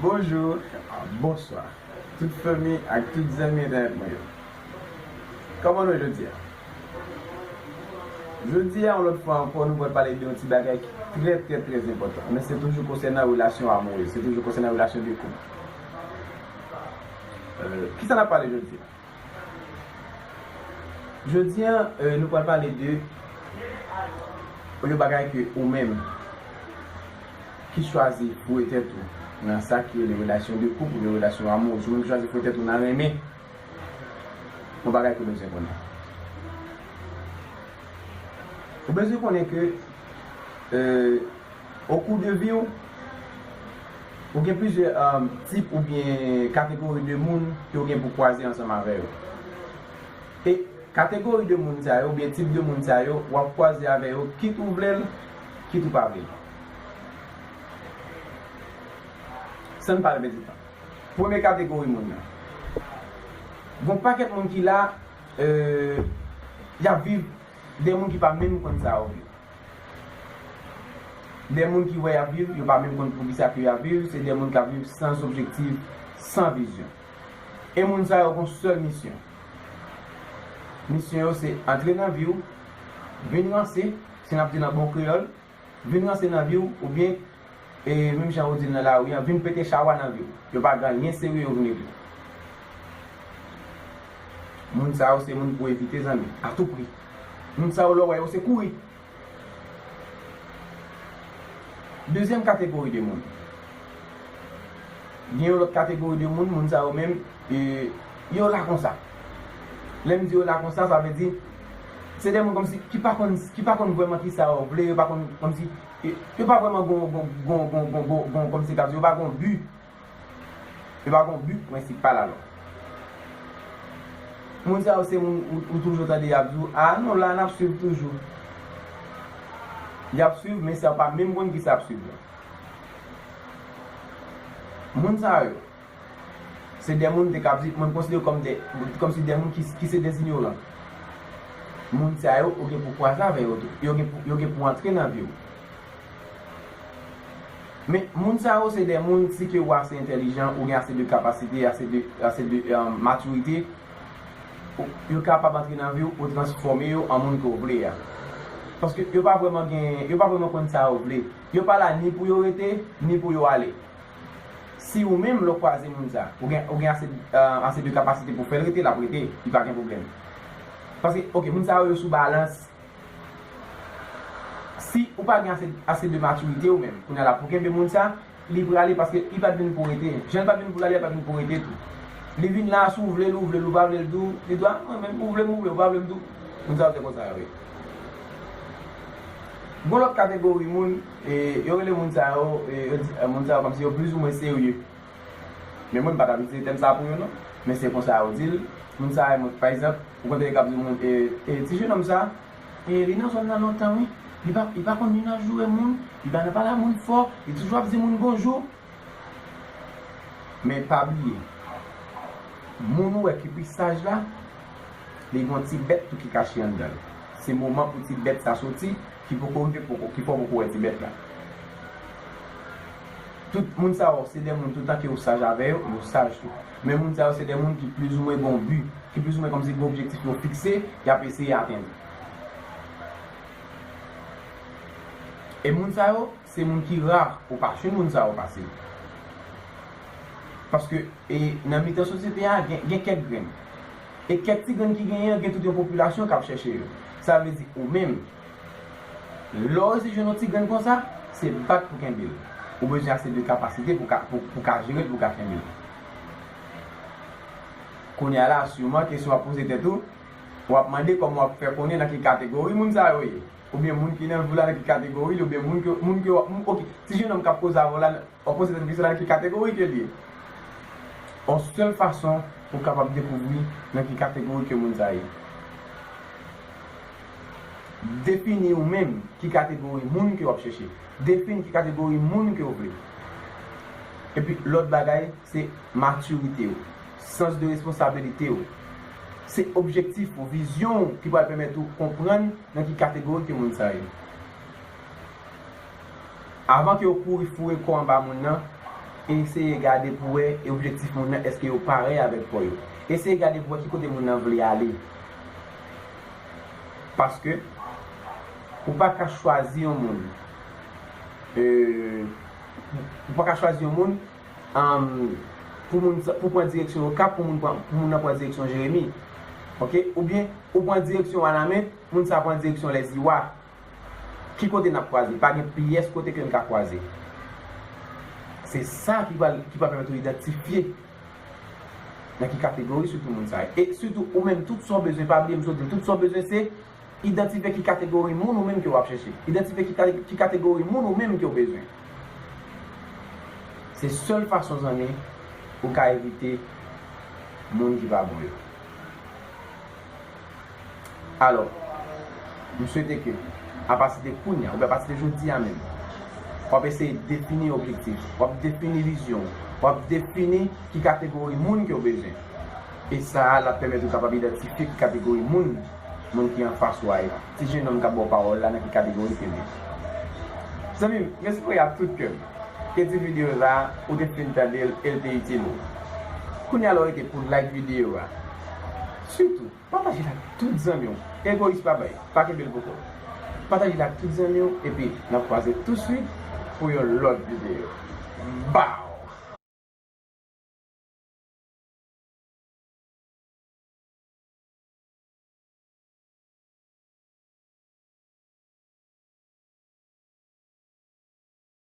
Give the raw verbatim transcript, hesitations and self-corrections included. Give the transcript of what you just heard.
Bonjou, bonswa, tout fanmi ak tout zanmi entènèt mwen yo. Kòman nou ye jodi a? Jodi a, yon lòt fwa ankò, nou pral pale de yon ti bagay ki trè, trè, trè enpòtan. Men se toujou konsènan relasyon amourèz, se toujou konsènan relasyon de koup. Euh, kisa n ap pale jodi a? Jodi a, euh, nou pral pale de yon bagay ke ou menm ki chwazi foure tèt ou nan sa ki rele relasyon de koup oubyen relasyon amourèz, ou menm ki chwazi foure tèt ou nan renmen, yon bagay ke w bezwen konnen. Ou bezwen konnen ke, euh, au cours de vie w, ou gen plizyè, euh, tip oubyen kategori de moun ke w gen pou kwaze ansanm avè yo. E kategori de moun sa yo, oubyen tip de moun sa yo, w ap kwaze avè yo, kit ou vle l, kit ou pa vle l. San n pa pèdi tan. Premye kategori moun nan. Gon pakèt moun ki la, euh, y ap viv de moun ki pa menm konn sa yo vle. De moun ki wè y ap viv, yo pa menm konn poukisa ke y ap viv, se de moun k ap viv san objektif, san vizyon. E moun sa yo gon sèl misyon. Misyon yo se antre nan vi w, vin ranse, si n ap di l an bon kreyòl, vin ranse nan vi w, oubyen, e, menm jan yo di l nan lari a, vin pete chawa nan vi w. Yo pa gen anyen serye yo vin regle. Moun sa yo se moun pou evite, zanmi, a tou pri. Moun sa yo, lè w wè yo, se kouri. Dezyèm kategori de moun. Gen yon lòt kategori de moun, moun sa yo menm, e, yo la konsa. Lè m di yo la konsa, sa vle di, se de moun kòmsi ki pa konn, ki pa konn vrèman kisa yo vle, yo pa konn, kòmsi, e, yo pa vrèman gon, gon, kòmsi ka di, yo pa gon bi. Yo pa gon bi prensipal alò. Moun sa yo se moun ou, ou toujou tande y ap di w, "A non, la n ap swiv toujou." Y ap swiv, men sa yo pa menm konn kisa y ap swiv la. Moun sa yo, se de moun te ka di, mwen konsidere yo kòm de, kòmsi de moun ki, ki se de inyoran. Moun sa yo, ou gen pou kwaze avè yo tou. Yo gen pou, yo gen pou antre nan vi w. Men, moun sa yo se de moun, si ke ou ase entèlijan, ou gen ase de kapasite, ase de, ase de, euh, matirite, ou, yo kapab antre nan vi w, ou transfòme yo an moun ke w vle a. Paske yo pa vrèman gen, yo pa vrèman konn sa yo vle. Yo pa la ni pou yo rete, ni pou yo ale. Si ou menm, lè w kwaze moun sa, ou gen, ou gen ase, euh, ase de kapasite pou fè l rete, l ap rete, li pa gen pwoblèm. Paske, oke, moun sa yo, yo sou balans. Si ou pa gen ase, ase de matirite ou menm, kounye a la pou kenbe moun sa, li prale paske li pa t vin pou rete. Jan l pa t vin pou l ale, li pa t vin pou rete tou. Li vin la, si w vle l, ou vle l, ou pa vle l tou, li di w, "A, mwen menm, ou vle m, ou vle, ou pa vle m tou." Moun sa yo se konsa yo ye. Gon lòt kategori moun, e, yo rele moun sa yo, e, yo di, e, moun sa yo kòmsi yo plizoumwen serye. Men mwen, m pa t ap itilize tèm sa pou yo, non. Men se konsa yo di l. Moun sa yo, mwen, pa egzanp, ou konn tande k ap di moun, e, e, ti jenòm sa, e, li nan zòn nan lontan, wi. Li pa, li pa konn ni nan joure moun, li pa nan pale a moun fò, li toujou ap di moun bonjou. Men pa bliye, moun ou wè ki pi saj la, li gon ti bèt tou ki kache anndan l. Se moman pou ti bèt sa soti, ki poko rive, poko, ki fè w poko wè ti bèt la. Tout moun sa yo, se de moun, toutan ke ou saj avè yo, yo saj tou. Men moun sa yo, se de moun ki plizoumwen gon bi, ki plizoumwen kòmsi gon objektif yo fikse, y ap eseye atenn. E moun sa yo, se moun ki ra pou pa jwenn moun sa yo pase. Paske, e, nan mitan sosyete a, gen, gen kèk grenn. E kèk ti grenn ki genyen an, gen tout yon popilasyon k ap chèche yo. Sa vle di, ou menm, lè w resi jwenn yon ti grenn konsa, se bat pou kenbe l. Ou bezwen ase de kapasite pou ka, pou, pou ka jere l, pou ka kenbe l. Kounye a la, siman, kesyon w ap poze tèt ou, w ap mande kòman w ap fè konnen nan ki kategori moun sa yo ye. Oubyen moun ki nan vi w la nan ki kategori l, oubyen moun ke, moun ke w ap, moun, oke, ti jenòm k ap koze avè w la, w ap poze tèt kesyon la nan ki kategori ke l ye. Yon sèl fason pou w kapab dekouvri nan ki kategori ke moun sa ye. Defini ou menm ki kategori moun ke w ap chèche. Defini ki kategori moun ke w vle. Epi lòt bagay, se matirite w, sans de responsabilite w. Se objektif ou, vizyon w ki pral pèmèt ou konprann nan ki kategori ke moun sa ye. Avan ke w kouri foure kò w anba moun nan, eseye gade pou wè e objektif moun nan, èske yo parèy avèk pa w yo. Eseye gade pou wè ki kote moun nan vle ale. Paske ou pa ka chwazi yon moun. Euh, ou pa ka chwazi yon moun, um, pou moun sa- pou pran direksyon Okap, pou moun pran- pou moun nan pran direksyon Jeremi. Oke? Oubyen ou pran direksyon Wanament, moun sa pran direksyon Lèziwa. Ki kote n ap kwaze? Pa gen pyès kote ke n ka kwaze. Se sa ki pral ki pral pèmèt ou idantifye nan ki kategori sitou moun sa ye. E sitou ou menm, tout sa w bezwen, pa bliye m sot di l, tout sa w bezwen se idantifye ki kategori moun ou menm ke w ap chèche. Idantifye ki kate- ki kategori moun ou menm ke w bezwen. Se sèl fason, zanmi, ou ka evite moun ki pa bon yo. Alò, m swete ke apati de kounye a, oubyen apati de jodi a menm, w ap eseye defini objektif, w ap defini vizyon, w ap defini ki kategori moun ke w bezwen. E sa a, l ap pèmèt ou kapab idantifye ki kategori moun, moun ki anfas ou a ye. Ti jennonm k ap ba w pawòl la, nan ki kategori ke l ye? Zanmi m, m espere ak tout kè m ke ti videyo sa a, ou te fin tande l e l te itil ou. Kounye a, lè w rete pou like videyo a, sitou, pataje l ak tout zanmi w. Egoyis pa bay, pa kenbe l pou kò w. Pataje l ak tout zanmi w, epi n ap kwaze touswit pou yon lòt videyo. Baw!